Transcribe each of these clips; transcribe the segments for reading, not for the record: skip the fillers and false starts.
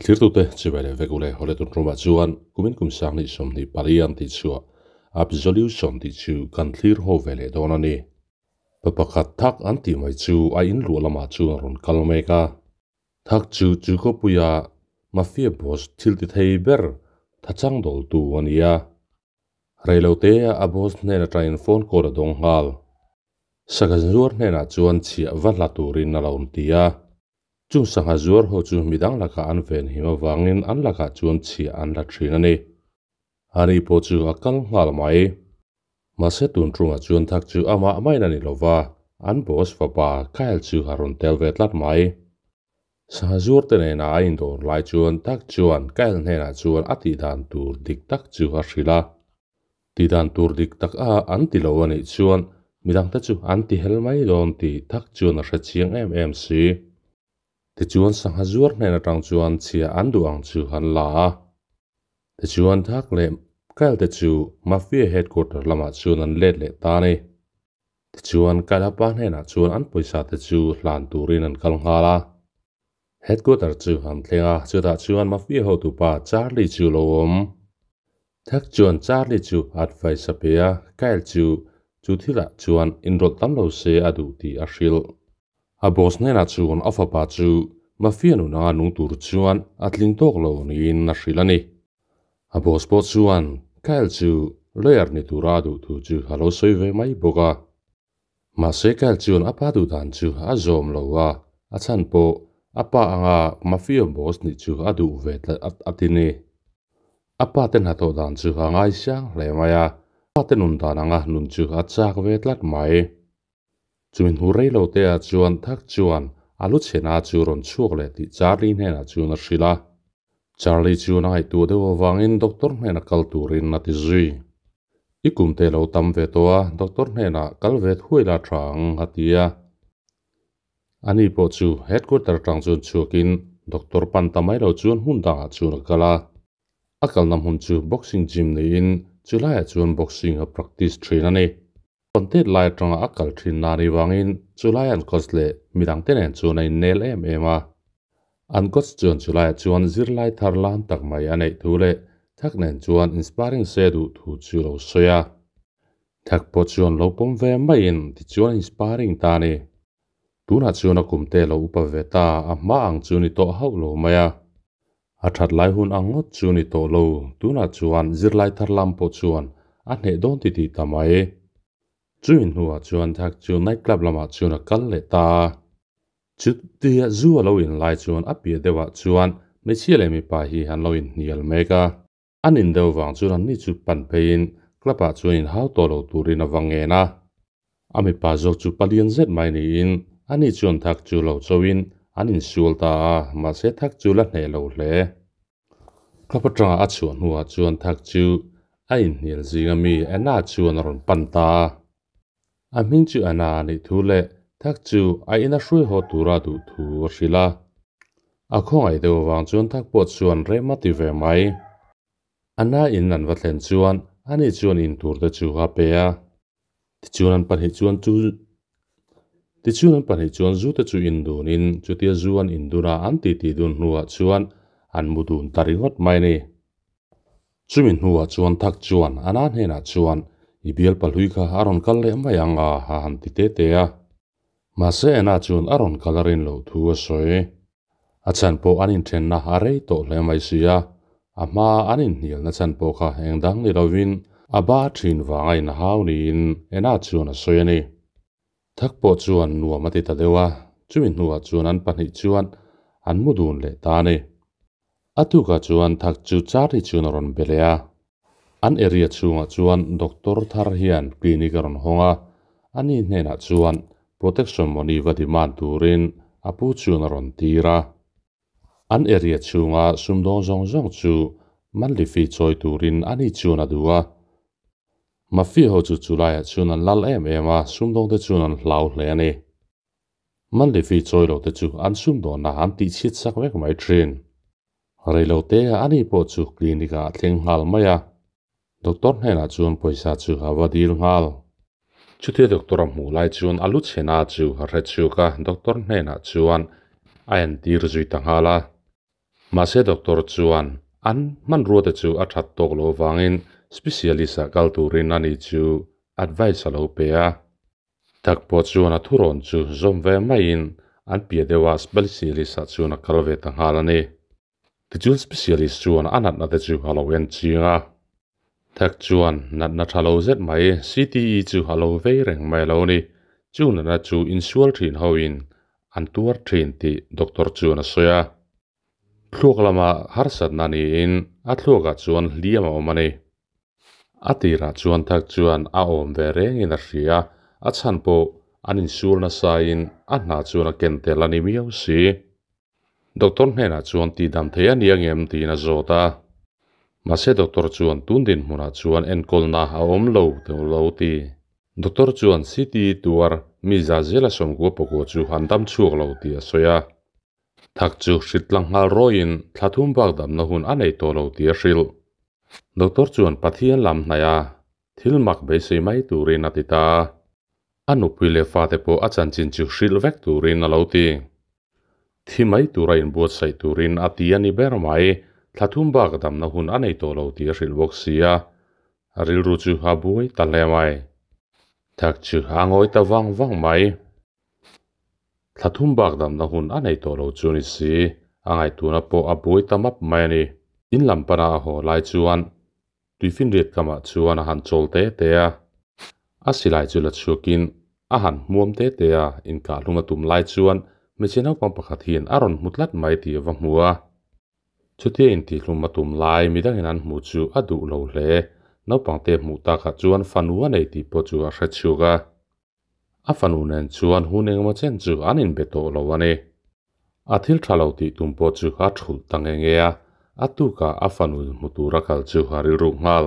Thirtute chibai leh vek ule hawle tun tumah chuan kumin kum sang hnih 24 an tih chhuah Absolution tih chu kan thlir ho ve leh dawn a ni. Pa pakhat thak an tih mai chu a in luah lamah chuan a rawn kal mek a. Thak chu chu khawpuia Mafia boss thil ti thei ber thachang dawltu a ni a. Reilote a boss hnen atangin phone call a dawng nghal. Sangha zuar hnenah chuan chhiah va hla turin a lo awm ti a. Chung sangha zuar ho chu midang lakah an ven him avangin an lakah chuan chhiah an la thin a ni. Ani pawh chu a kal nghal mai. Mahse tun tungah chuan thak chu amah maiin a ni lova, an boss fapa Kyle chu a rawn tel ve tlat mai. Sangha zuar te nena a indawr lai chuan tak chuan Kyle hnenah chuan a tihdan tur dik tak chu a hrilh a. Tihdan tur dik tak a an ti lo a nih chuan midangte chu an ti hel mai dawn tih tak chuan a hre chiang em em si. Tichuan sangha zuar hnen atang chuan chhia an duh ang chu an la a. Tichuan Thak leh Kyle te chu Mafia headquarter lamah chuan an let leh ta a ni. Tichuan Kyle pa hnenah chuan an pawisa te chu hlan turin an kal nghal a. Headquarter chu an thleng a, chutah chuan Mafia hotupa Charlie chu lo awm. Thak chuan Charlie chu advice a pe a, Kyle chu chu thilah chuan inrawlh tam lo se a duh tih a hrilh. A boss hnenah chuan a fapa chu Mafia nun anga nung tur chuan a tling tawk lo niin a hrilh a ni. A boss pawh chuan Kyle chu lawyer ni tura a duh thu chu a lo sawi ve mai bawk a. Mahse Kyle chuan a pa duh dan chu a zawm lo a, a chhan pawh a pa anga Mafia boss nih chu a duh ve tlat a ti ni. A pa te hnathawh dan chu a ngaisiang hle mai a, a pa te nun dan anga nun chu a chak ve tlat mai. Chumi hnu rei lo te ah chuan Thak chuan a lu chhena chu rawn chhuak leh tih Charlie hnenah chuan a hrilh a. Charlie chuan a ngaihtuah deuh avangin doctor hnena kal turin a ti zui. I kum te lo tam ve tawh a, doctor hnenah kal ve thuai la tha ang a ti a. Ani pawh chu headquarter atang chuan chhuakin doctor pan ta mai lo chuan hmun dangah chuan a kal a. A kalna hmun chu boxing gym niin chulaiah chuan boxing a practice thin a ni. Content lai atanga a kal thin nan i vangin chulai an coach leh midang te nen chuan a innel em em a. An coach chuan chulaiah chuan zirlai thar lam tak mai a neih thu leh Thak nen chuan inspiring se duh thu chu lo sawi a. Thak pawh chuan lo pawm ve maiin tichuan inspiring ta a ni. Tunah chuan a kum te lo upa ve ta a hma ang chu ni tawh hauh lo mai a. A that lai hun ang ngawt chu ni tawh lo, tunah chuan zirlai thar lam pawh chuan a hneh dawn ti tih ta mai. Chumi hnuah chuan Thak chu night club lamah chuan a kal leh ta a. Chutia zu a lo in lai chuan a piah deuhah chuan hmeichhia leh mipa hi an lo inhnial mek a. An in deuh vang chuan anni chu pan pheiin club ah chuan inhau tawh lo turin a va ngen a. A mipa zawk chu palian zet mai niin ani chuan Thak chu lo chauhin an insual ta a, mahse Thak chu la hneh lo hle. Club atanga a chhuah hnuah chuan Thak chu a inhnial zinga mi Anna chuan a rawn pan ta a. A hming chu Anna a nih thu leh Thak chu a ina hruai haw tura duh thu a hrilh a. A khawngaih deuh avang chuan Thak pawh chuan rem a ti ve mai. Anna in an va thlen chuan ani chuan in tur te chu a pe a. Tichuan an pahnih chuan chu Tichuan an pahnih chuan zu te chu in dun in chutia zu an in dun a an titi dun hnuah chuan an mu dun ta ringawt mai a ni. Chumi hnuah chuan Thak chuan Anna hnenah chuan i bial pahlui kha a rawn kal leh mai ang a a han ti te te a. Mahse Anna chuan a rawn kal a rin loh thu a sawi. A chhan pawh an inthenna a rei tawh hle mai si a, a hmaa an inhnialna chhan pawh kha eng dang ni lovin a ba thin vang a inhau niin Anna chuan a sawi a ni. Thak pawh chuan nuam a ti ta deuh a, chumi hnuah chuan an pahnih chuan an mu dun leh ta a ni. A tukah chuan Thak chu Charlie chuan a rawn be leh a. An area chhungah chuan doctor thar hian clinic a rawn hawng a, ani hnenah chuan protection money va demand turin a pu chuan a rawn tir a. An area chhunga sumdawng zawng zawng chu monthly fee chawi turin ani chuan a duh a. Mafia ho chu chulaiah chuan an lal em em a, sumdawngte chuan an hlau hle a ni. Monthly fee chawi lo te chu an sumdawnna an tihchhit sak vek mai thin. Reilote ani pawh chu clinic ah a thleng nghal mai a, doctor hnenah chuan pawisa chu a va dil nghal. Chutia doctor a hmuh lai chuan a lu chhena chu a hre chhuak a, doctor hnenah chuan a entir zui ta nghal a. Mahse doctor chuan an hmanrua te chu a that tawk loh avangin specialist ah kal turin ani chu advice a lo pe a. Tak pawh chuan a thurawn chu zawm ve maiin an piah deuh a specialist ah chuan a kal ve ta nghal a ni. Tichuan specialist chuan a natna te chu a lo en ching a. Tak chuan natna tha lo zet mai CTE chu a lo vei reng mai lo ni. Chu natna chu insual thin hoin an tuar thin tih doctor chuan a sawi a. Thluak lama harsatna niin a thluakah chuan hliam a awm a ni. A tirah chuan thak chuan a awm ve rengin a hria, a chhan pawh an insual nasain a hna chuan a ken tel a ni miau si. Doctor hnenah chuan tihdam thei a ni angem tiin a zawt a. Mahse doctor chuan tun dinhmunah chuan enkawlna a awm lo deuh lo ti. Doctor chuan CTE tuar mi za zela sawmkua pakua chu an dam chhuak lo tih a sawi a. Thak chu hrit tlang nghal rawiin thla thum bak damna hun a nei tawh lo tih a hrilh. Doctor chuan Pathian lam hnaih a, thil mak beisei mai turin a ti ta a. A nupui leh fate pawh a chanchin chu hrilh vek turin a lo ti. Thi mai tura inbuatsaih turin a ti a ni ber mai. Thla thum bak damna hun a nei tawh lo tih a hrilh bawk si a. A rilru chu a buai ta hle mai. Thak chu a ngawi ta vang vang mai. Thla thum bak damna hun a nei tawh lo chu ni si, a ngaihtuahna pawh a buai ta map mai a ni. In lam pana a haw lai chuan tuifinriat kamah chuan a han chawl te te a, a silai chu la chhuakin a han hmuam te te a, inkahhlum a tum lai chuan hmeichhe naupang pakhat hian a rawn hmu tlat mai tih a va hmu a. Chutia intihhlum a tum lai midangin an hmuh chu a duh lo hle, naupangte hmuh takah chuan fanu a nei tih pawh chu a hre chhuak a. A fanu nen chuan hun engemaw chen chu an inbe tawh lo a ni. A thil tha lo tih tum pawh chu a thulh ta nge nge a, a tukah a fanu hmu tura kal chu a rilruk nghal.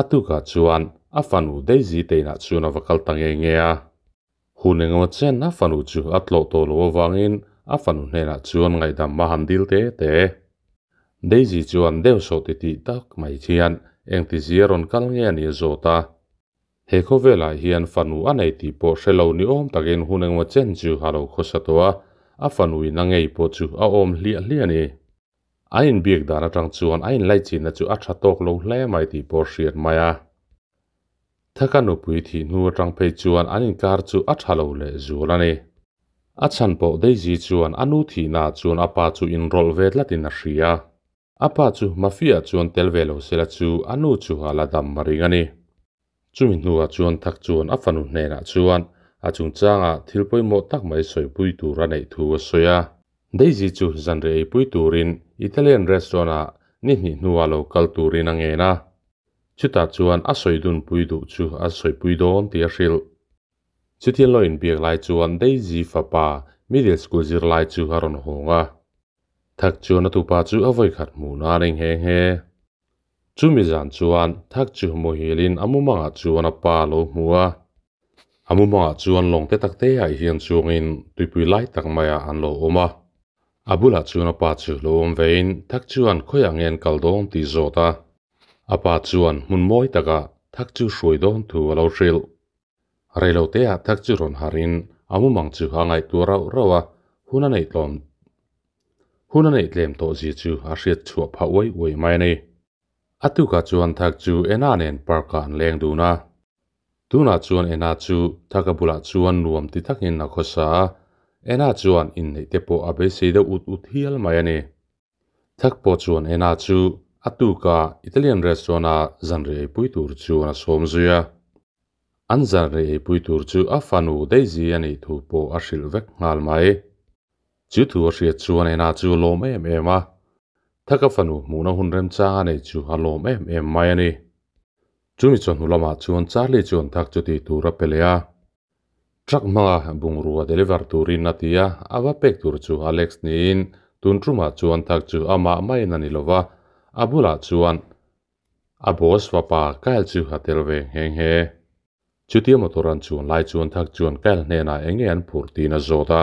A tukah chuan a fanu Daisy te inah chuan a va kal ta nge nge a. Hun engemaw chen a fanu chu a tlawh tawh loh avangin a fanu hnenah chuan ngaihdam a han dil te te. Daisy chuan deuh sawh ti tih tak mai hian engtizia rawn kal nge a ni a zawt a. He khawvelah hian fanu a nei tih pawh hre lo ni awm takin hun engemaw chen chu a lo khawsa tawh a, a fanuin a ngei pawh chu a awm hliah hliah a ni. A inbiak dan atang chuan a inlaichinna chu a tha tawk lo hle mai tih pawh hriat mai a. Thaka nupui thih hnu atang phei chuan an inkar chu a tha lo leh zual a ni. A chhan pawh Daisy chuan a nu thihnaah chuan a pa chu inrawlh ve tlatin a hria. A pa chu Mafia chuan tel ve lo sela chu a nu chu a la dam a ring a ni. Chumi hnuah chuan Thak chuan a fanu hnenah chuan a chungchangah thil pawimawh tak mai sawipui tur a neih thu a sawi a. Daisy chu zanriah eipui turin Italian restaurant ah ni hnih hnuah lo kal turin a ngen a. Chutah chuan a sawi dunpui duh chu a sawipui dawn tih a hrilh. Chutiang lo inbiak lai chuan Daisy fapa middle school zirlai chu a rawn hawng a. Thak chuan a tupa chu a vawikhat hmuh nan eng he nghe. Chumi zan chuan Thak chu muhilin a mumangah chuan a pa a lo hmu a. A mumangah chuan lawng te tak te ah hian chungin tuipui lai tak maiah an lo awm a. A bulah chuan a pa chu lo awm vein Thak chuan khawiah nge an kal dawn tih zawt a. A pa chuan hmun mawi takah Thak chu hruai dawn thu a lo hrilh. Reiloteah thak chu rawn harin a mumang chu a ngaihtuah rauh rauh a, hun a neih tlawm hun a neih tlem tawh zia chu a hriat chhuah phah uai uai mai a ni. A tukah chuan thak chu Ena nen park-ah an leng dun a. Tunah chuan Ena chu thaka bulah chuan nuam ti takin a khawsa a, Ena chuan inneih te pawh a beisei deuh ut ut hial mai a ni. Thak pawh chuan Ena chu a tuka Italian restaurant-a zanriah eipui tur chuan a sawm zui a. An zanriah eipui tur chu a fanu Daisy a nih thu pawh a hrilh vek nghal mai. Chu thu a hriat chuan Ena chu a lawm em em a. Thaka fanu hmuhna hun remchang a nei chu a lawm em em mai a ni. Chumi chawhnu lamah chuan Charlie chuan Thak chu tih tur a pe leh a. Truck hmanga bungrua deliver turin a ti a, a va pek tur chu Alex niin tun tumah chuan thak chu amah maiin a ni lo va, a bulah chuan a boss fapa Kyle chu a tel ve nghe nghe. Chutia motor an chuan lai chuan thak chuan Kyle hnenah eng nge an phurh tiin a zawt a.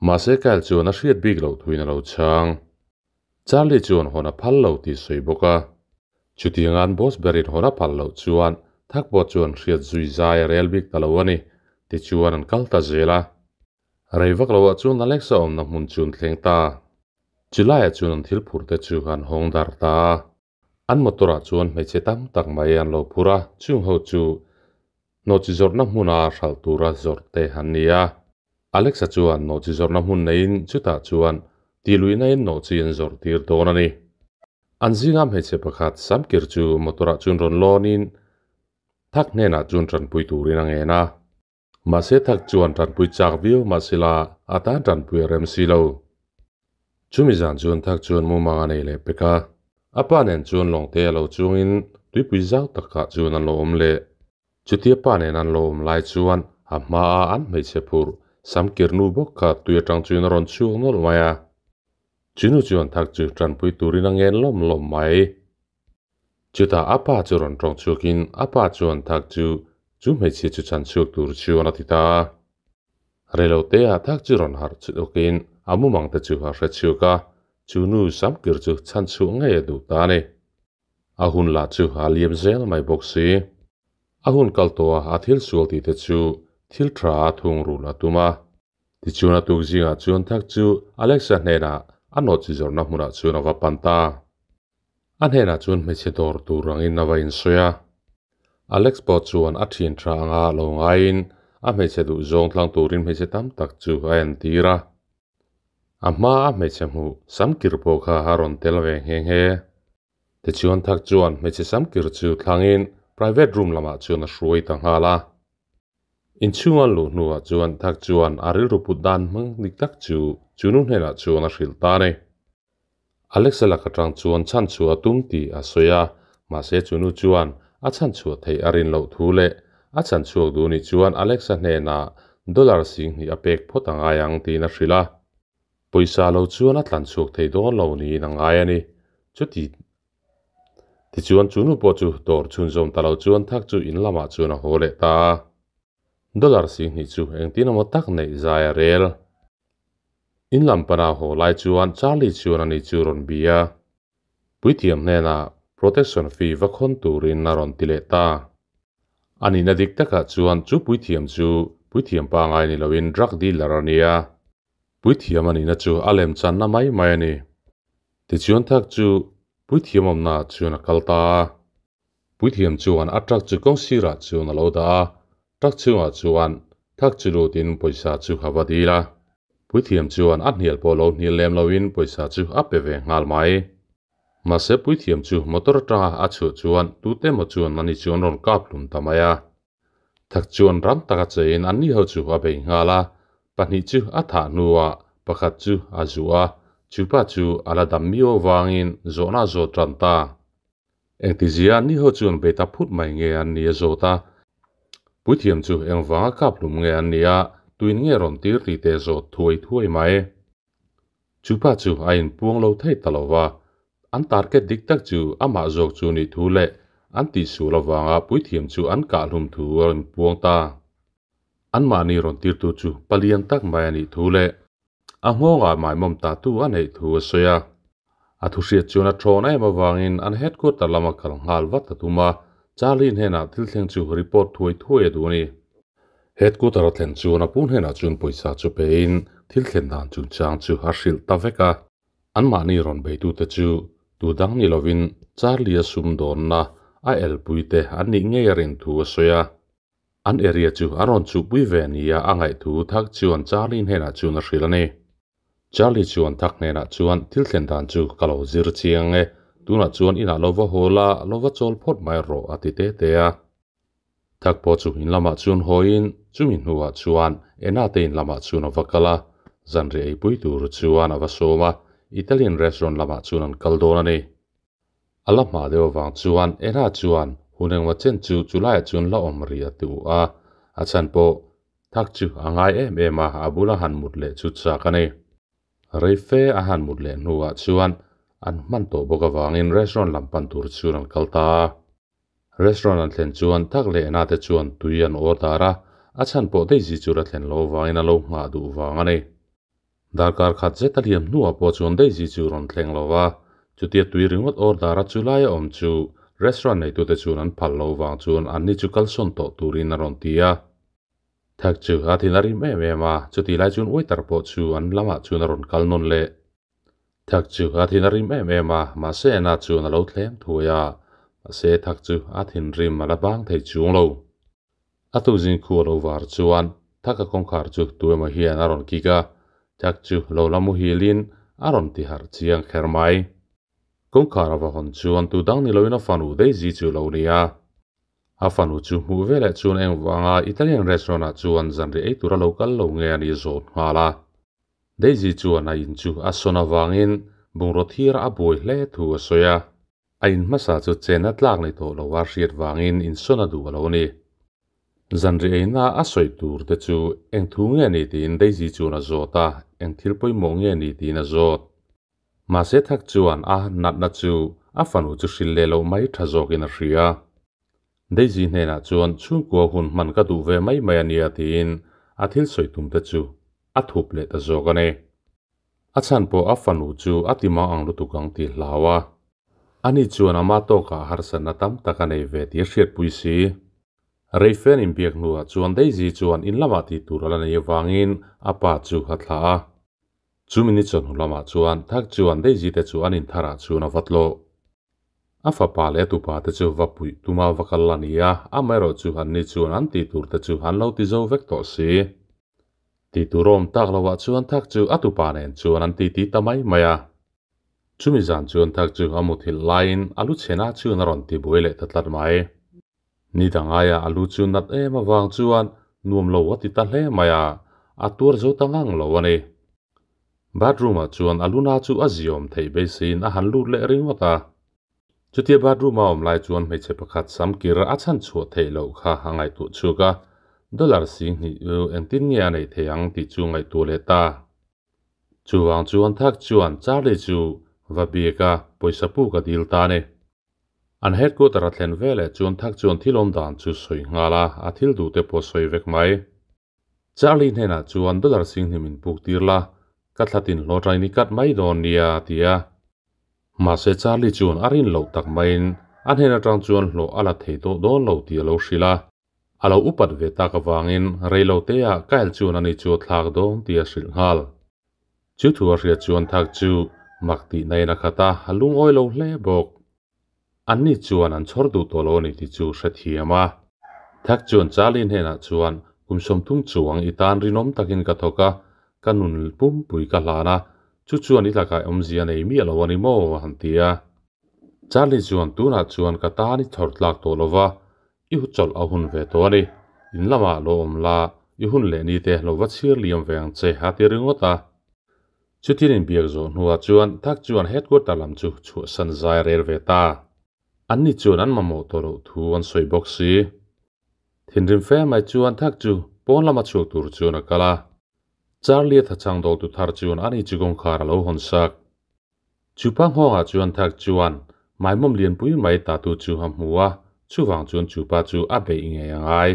Mahse Kyle chuan a hriat bik loh thuin a lo chhang. Charlie chuan hawn a phal lo tih sawi bawk a. Chutiang an boss berin hawn a phal loh chuan thak pawh chuan hriat zui zai a rel bik ta lo a ni, tichuan an kal ta zel a. Rei vak loah chuan Alexa awmna hmun chu an thleng ta. Chulaiah chuan an thil phurh te chu an hawng dar ta a. An motor ah chuan hmeichhe tam tak mai an lo phur a, chung ho chu nawhchi zawrhna hmuna hralh tura zawrh te an ni a. Alexa chuan nawhchi zawrhna hmun neiin chutah chuan tihluihna in nawhchi an zawrh tir dawn a ni. An zinga hmeichhe pakhat Samkir chu motor ah chuan rawn lawnin thak hnenah chuan tanpui turin a ngen a. Mahse thak chuan tanpui chak viau mahsela a tan tanpui a rem si lo. Chumi zan chuan thak chuan mumang a nei leh pek a. A pa nen chuan lawngte a lo chungin tuipui zau takah chuan an lo awm leh. Chutia pa nen an lo awm lai chuan a hmaa an hmeichhe phurh Samkir nu bawk kha tui atang chuan a rawn chhuak nawlh mai a. Chunu chuan thak chu tanpui turin a ngen lawm lawm mai. Chutah a pa chu rawn tawng chhuakin a pa chuan thak chu chu hmeichhia chu chhan chhuak tur chuan a ti ta a. Reilote ah thak chu rawn harh chhuakin a mumang te chu a hre chhuak a, chu nu Samkir chu chhan chhuah ngei a duh ta a ni. A hun lah chu a liam zel mai bawk si. A hun kal tawh a a thil sual tih te chu thil tha a thung rul a tum a. Tichuan a tuk zingah chuan thak chu Alexa hnenah a nawt chi zawrhna hmunah chuan a va pan ta. A hnenah chuan hmeichhe dawr tur angin a va insawi a. Alex pawh chuan a thian tha anga lo ngaiin a hmeichhe duh zawng tlang turin hmeichhe tam tak chu a entir a. A hma a hmeichhe hmuh samkir pawh kha a rawn tel ve nghe nghe. Tichuan thak chuan hmeichhe samkir chu thlangin private room lamah chuan a hruai ta nghal a. Inchhung an luh hnuah chuan thak chuan a rilru put dan hmang dik tak chu chu nu hnenah chuan a hrilh ta a ni. Alexa lak atang chuan chhan chhuah a tum tih a sawi a, mahse chu nu chuan a chhan chhuah theih a rin loh thu leh a chhan chhuak duh nih chuan Alexa hnenah dollar 2000 a pek phawt a ngai ang tiin a hrilh a. Pawisa lo chuan a tlan chhuak thei dawn lo niin a ngai a ni. Chuti tichuan chu nu pawh chu dawr chhunzawm ta lo chuan thak chu in lamah chuan a haw leh ta a. Dollar 2000 chu engtin emaw tak neih zai a rel. In lam pana haw lai chuan Charlie chuan ani chu rawn bia. Puithiam hnenah protection fee va khawn turin a rawn ti leh ta. A nihna dik takah chuan chu puithiam chu puithiam pangai ni loin drug dealer a nia. Puithiam a nihna chu a lem channa mai mai a ni. Tichuan thak chu puithiam awmnaah chuan a kal ta a. Puithiam chuan a truck chu kawng sirah chuan a lo dah a, truck chhungah chuan thak chu lutin pawisa chu a va dil a. Puithiam chuan a hnial pawh lo hnial lem loin pawisa chu a pe ve nghal mai. Mahse puithiam chu motor atanga a chhuah chuan tute emaw chuan ani chu an rawn kap hlum ta mai a. Thak chuan ram taka cheiin anni ho chu a bei nghal a, pahnih chu a thah hnuah pakhat chu a zuh a, chupa chu a la dam miau avangin zawhna a zawt tan ta. Engtizia anni ho chuan bei ta phut mai nge an ni a zawt a, puithiam chu engvanga kap hlum nge an ni a, tuin nge rawn tir tih te zawt thuai thuai mai. Chupa chu a inpuang lo thei ta lo va, an target dik tak chu amah zawk chu nih thu leh an tihsual avanga puithiam chu an kah hlum thu a inpuang ta. Anmahni rawn tirtu chu palian tak mai a nih thu leh a nghawngah maimawm tatu a neih thu a sawi a. A thuhriat chuan a thawn em avangin an headquarter lama kal nghal vat a tum a, Charlie hnenah thil thleng chu report thuai thuai a duh a ni. Headquarter a thlen chuan a pu hnenah chuan pawisa chu pein thil thlen dan chungchang chu a hrilh ta vek a. Anmahni rawn beitute chu tu dang ni lovin Charlie-a sumdawnna a elpuite an nih ngei a rin thu a sawi a. An area chu a rawn chuhpui ve nia a ngaih thu thak chuan Charlie hnenah chuan a hrilh a ni. Charlie chuan thak hnenah chuan thil thlen dan chu ka lo zir chiang e, tunah chuan inah lo va haw la, lo va chawl phawt mai rawh a ti te te a. Thak pawh chu in lamah chuan hawiin chumi hnuah chuan Ena te in lamah chuan a va kal a, zanriah eipui tur chuan a va sawm a, Italian restaurant lamah chuan an kal dawn a ni. A la hma deuh avang chuan Ena chuan hun engmaw chen chu chulaiah chuan la awm rih a ti uh a, a chhan pawh thak chu a ngai em em a, a bula han mut leh chu chak a ni. Rei fe a han mut leh hnuah chuan an hman tawh bawk avangin restaurant lam pan tur chuan an kal ta a. Restaurant an thlen chuan thak leh Ena te chuan tui an order a, a chhan pawh Daisy chu la thlen loh avangin a lo nghah duh vang a ni. Darkar khat zet a liam hnuah pawh chuan Daisy chu rawn thleng lo va, chutia tui ringawt order a chu laia awm chu restaurant neitute chuan an phal loh vang chuan anni chu kalsawn tawh turin a rawn ti a. Thak chu a thin a rim em em a, chutih lai chuan waiter pawh chu an lamah chuan a rawn kal nawn leh. Thak chu a thin a rim em em a, mahse Anna chuan a lo thlem thuai a, mahse Thak chu a thinrim a la bang thei chuang lo. A tuzing khu a lo var chuan Thaka kawngkhar chu tu emaw hian a rawn kik a, Thak chu lo la muhilin a rawn ti harh chiang kher mai. Kawngkhar a va hawn chuan tu dang ni loin a fanu Daisy chu lo ni a. A fanu chu hmuh veleh chuan eng vanga Italian restaurant ah chuan zanriah ei tura lo kal lo nge a nih zawt nghal a. Daisy chuan a in chu a sawn avangin bungraw thir a buai hle thu a sawi a. A in hmasa chu chen a tlak ni tawh lo a hriat vangin insawn a duh a lo ni. Zanriah eina a sawi tur te chu eng thu nge ni tiin Daisy chuan a zawt a, eng thil pawimawh nge ni tiin a zawt. Mahse thak chuan a natna chu a fanu chu hrilh leh loh mai tha zawkin a hria. Daisy hnenah chuan chhungkua hun hman ka duh ve mai mai a nia tiin a thil sawi tum te chu a thup leh ta zawk a ni. A chhan pawh a fanu chu a ti mang ang lutuk ang tih hlau a. Ani chuan ama tawkah harsatna tam tak a nei ve tih a hriatpui si. Reifen inbiak hnuah chuan Daisy chuan in lamah tih tur a la nei avangin a pa chu a thlah a. Chumi ni chawhnu lamah chuan Thak chuan Daisy te chu an intharah chuan a va tlawh. A fapa leh a tupa te chu va puih tuma va kal a ni a, amaherawh chu anni chuan an tih tur te chu an lo ti zo vek tawh si. Tih tur awm tak loah chuan Thak chu a tupa nen chuan an titi ta mai mai a. Chumi zan chuan Thak chu a muthilh laiin a lu chhena chuan a rawn ti buai leh ta tlat mai. Ni dang aia a lu chu nat em avang chuan nuam lo a ti ta hle mai a, a tuar zo ta ngang lo a ni. Bathroom ah chuan a luna chu a ziawm theih beiseiin a han lut leh ringawt a. Chutia bathroom a awm lai chuan hmeichhe pakhat sam kir a chhan chhuah theih loh kha a ngaihtuah chhuak a, dollar 20,000 u engtin nge a neih theih ang tih chu ngaihtuah leh ta. Chuvang chuan Thak chuan Charlie chu va biak a, pawisa puk a dil ta a ni. An headquarter a thlen veleh chuan Thak chuan thil awm dan chu sawi nghal a, a thil duh te pawh sawi vek mai. Charlie hnenah chuan dollar 20,000 min puk tir la, ka thlatin hlawh tain i cut mai dawn nia a ti a. Mahse Charlie chuan a rin loh tak maiin a hnen atang chuan hlawh a la thei tawh dawn lo tih a lo hrilh a. A lo upat ve tak avangin reiloteah Kyle chuan ani chu a thlak dawn tih a hrilh nghal. Chu thu a hriat chuan thak chu mak tih naiin a khat a, a lungawi lo hle bawk. Anni chuan an chhawr duh tawh lo a ni tih chu hrethiam a. Thak chuan Charlie hnenah chuan, Kum 30 chuang i tan rinawm takin ka thawk a, ka nun pumpui ka hlan a, chu chuan i lakah awmzia nei miah lo a ni maw? a han ti a. Charlie chuan, Tunah chuan ka tan i chhawr tlak tawh lo va, i hu chawlh a hun ve tawh a ni. In lamah lo awm la, i hun leh ni te lo va chhir liam ve ang che, a ti ringawt a. Chutin inbiak zawh hnuah chuan Thak chuan headquarter lam chu chhuahsan zai a rel ve ta. Anni chuan an mamawh tawh loh thu an sawi bawk si. Thinrim fe mai chuan Thak chu pawn lama chhuak tur chuan a kal a. Charlie a thachang dawltu thar chuan ani chu kawngkhar a lo hawn sak. Chupa nghawngah chuan Thak chuan maimawm lianpui mai tatu chu a hmu a, chuvang chuan chupa chu a beih ngei a ngai.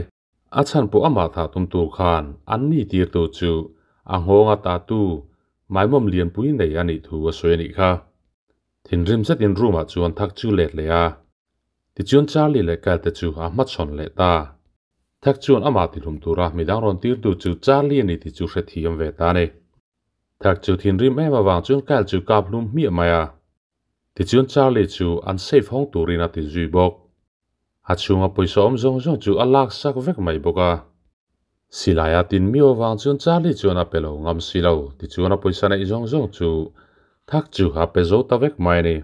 A chhan pawh amah thah tum tur khan an ni tirtu chu a nghawnga tatu maimawm lianpui nei a nih thu a sawi a nih kha. Thinrim zetin room ah chuan Thak chu let leh a. Tichuan Charlie leh Kyle te chu a hmachhawn leh ta. Thak chuan amah tihlum tura midang rawn tirtu chu Charlie a ni tih chu hrethiam ve ta a ni. Thak chu thinrim em avang chuan Kyle chu kap hlum hmiah mai a. Tichuan Charlie chu an safe hawng turin a ti zui bawk. A chhunga pawisa awm zawng zawng chu a lak sak vek mai bawk a. Silaia tin miau avang chuan Charlie chuan a pe lo ngam si lo, tichuan a pawisa neih zawng zawng chu Thak chu a pe zo ta vek mai a ni.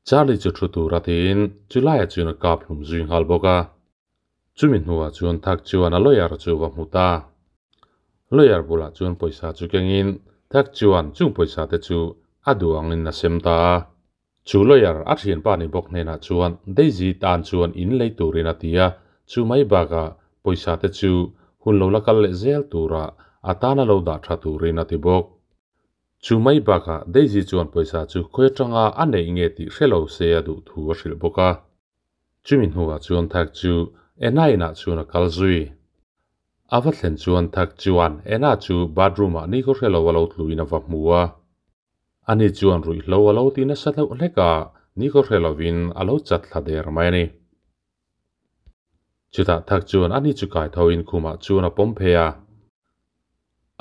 Charlie chu thu tur a tiin chu laiah chuan a kap hlum zui nghal bawk a. Chumi hnuah chuan Thak chuan a lawyer chu va hmu ta. Lawyer bulah chuan pawisa chu kengin Thak chuan chung pawisa te chu a duh angin a sem ta a. Chu lawyer a thianpa ni bawk hnenah chuan Daisy tan chuan in lei turin a ti a, chu mai bakah pawisa te chu hun lo la kal leh zel tura a tana lo dah tha turin a ti bawk. Chu mai bakah Daisy chuan pawisa chu khawi atanga a neih nge tih hre lo se a duh thu a hrilh bawk a. Chumi hnuah chuan Thak chu Anna inah chuan a kal zui. A va thlen chuan Thak chuan Anna chu bathroom ah ni khaw hre lo a lo tluin a va hmu a. Ani chuan ruihhlo a lo ti nasa hleuh hlek a, ni khaw hre lovin a lo chat thla der mai a ni. Chutah Thak chuan ani chu kai tho in khumah chuan a pawm phei a.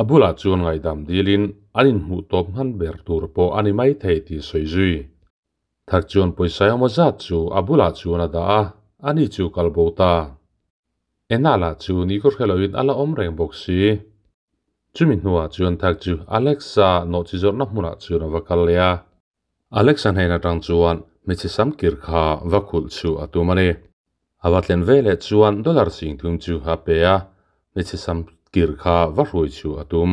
A bulah chuan ngaihdam dilin an inhmuh tawp hman ber tur pawh a ni maithei tih sawi zui. Thak chuan pawisa emaw zat chu a bulah chuan a dah a, ani chu kal bo ta. Ena lah chu ni khaw hre loin a la awm reng bawk si. Chumi hnuah chuan Thak chu Alexa nawhchi zawrhna hmunah chuan a va kal leh a. Alexa hnen atang chuan hmeichhe sam kir kha va khulh chu a tum a ni. A va tlen ve leh chuan dollar sing thum chu a pe a, hmeichhe sam kir kha va hruai chu a tum.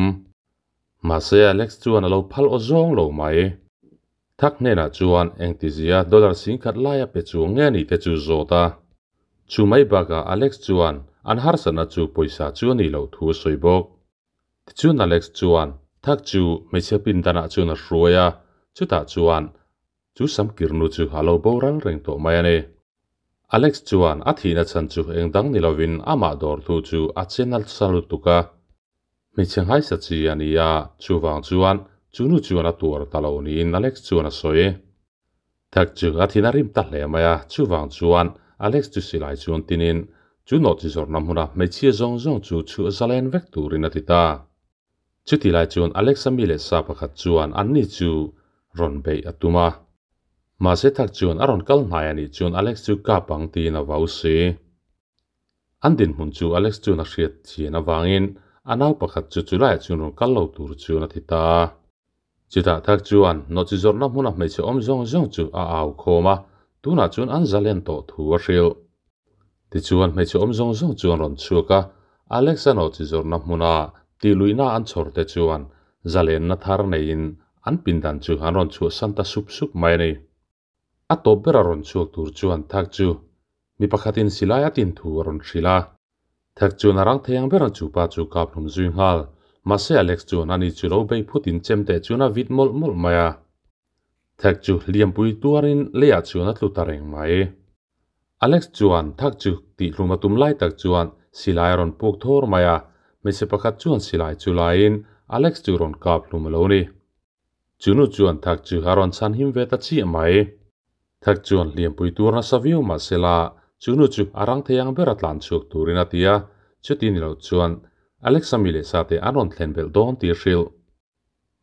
Mahse Alex chuan a lo phal aw zawng lo mai. Thak hnenah chuan engtizia dollar sing khat lai a pe chuang nge ni te chu zawt a. Chu mai bakah Alex chuan an harsatna chu pawisa chu a nih loh thu a sawi bawk. Tichuan Alex chuan Thak chu hmeichhia pindanah chuan a hruai a, chutah chuan chu samkirnu chu a lo boral reng tawh mai a ni. Alex chuan a thihna chhan chu eng dang ni lovin amah dawrtu chu a che nasa lutuk a. Hmeichhe nghaisa chi a ni a, chuvang chuan chu nu chuan a tuar ta lo niin Alex chuan a sawi. Thak chu a thin a rim ta hle mai a, chuvang chuan Alex chu silai chuan tinin chu nawhchi zawrhna hmuna hmeichhia zawng zawng chu chhuah zalen vek turin a ti ta. Chuti lai chuan Alexa mi leh sa pakhat chuan anni chu rawn beih a tum a. Mahse thak chuan a rawn kal hnai a nih chuan Alex chu kap ang tiin a vau si. An dinhmun chu Alex chuan a hriat chian avangin a nau pakhat chu chulaiah chuan rawn kal lo tur chuan a ti ta a. Chutah thak chuan nawhchi zawrhna hmuna hmeichhe awm zawng zawng chu a au khawm a, tunah chuan an zalen tawh thu a hrilh. Tichuan hmeichhe awm zawng zawng chu an rawn chhuak a, Alex-a nawhchi zawrhna hmuna tihluihna an chhawr te chuan zalenna thar neiin an pindan chu an rawn chhuahsan ta sup sup mai a ni. A tawp ber a rawn chhuak tur chuan Thak chu mi pakhatin silai a tin thu a rawn hrilh a. Thak chuan a rang thei ang ber a chu pa chu kap hlum zui nghal. Mahse Alex chuan ani chu lo bei phutin chem teh chuan a vit mawlh mawlh mai a. Thak chu hliampui tuarin leiah chuan a tlu ta reng mai. Alex chuan thak chu tihhlum a tum lai tak chuan silai a rawn puk thawr mai a, hmeichhe pakhat chuan silai chu laiin Alex chu rawn kap hlum a lo ni. Chu nu chuan thak chu a rawn chhan him ve ta chiah mai. Thak chuan hliampui tur nasa viau mah sela chu nu chu a rang thei ang ber a tlan chhuak turin a ti a, chuti ni loh chuan Alex-a mi leh sate an rawn thlen belh dawn tih a hrilh.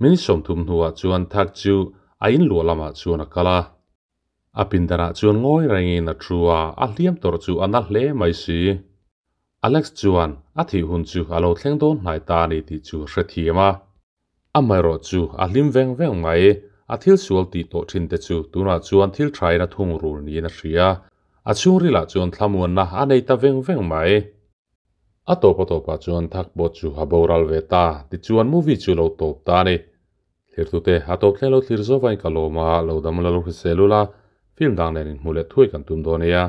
Min sawmthum hnuah chuan Thak chu a inluah lamah chuan a kal a. A pindanah chuan ngawi rengin a thu a, a hliam tawrh chu a na hle mai si. Alex chuan a thih hun chu a lo thleng dawn hnai ta a ni tih chu a hrethiam a. Amaherawh chu a hlim veng veng mai, a thil sual tih tawh thin te chu tunah chuan thil thain a thung rul niin a hria. A chhungrilah chuan thlamuanna a nei ta veng veng mai. A tawp a tawpah chuan thak pawh chu a boral ve ta, tichuan movie chu lo tawp ta a ni. Thirtute, a tawp thleng lo thlir zawk vain ka lawm a, lo dam la lo hrisel ula, film dang nen inhmuh leh thuai kan tum dawn nia.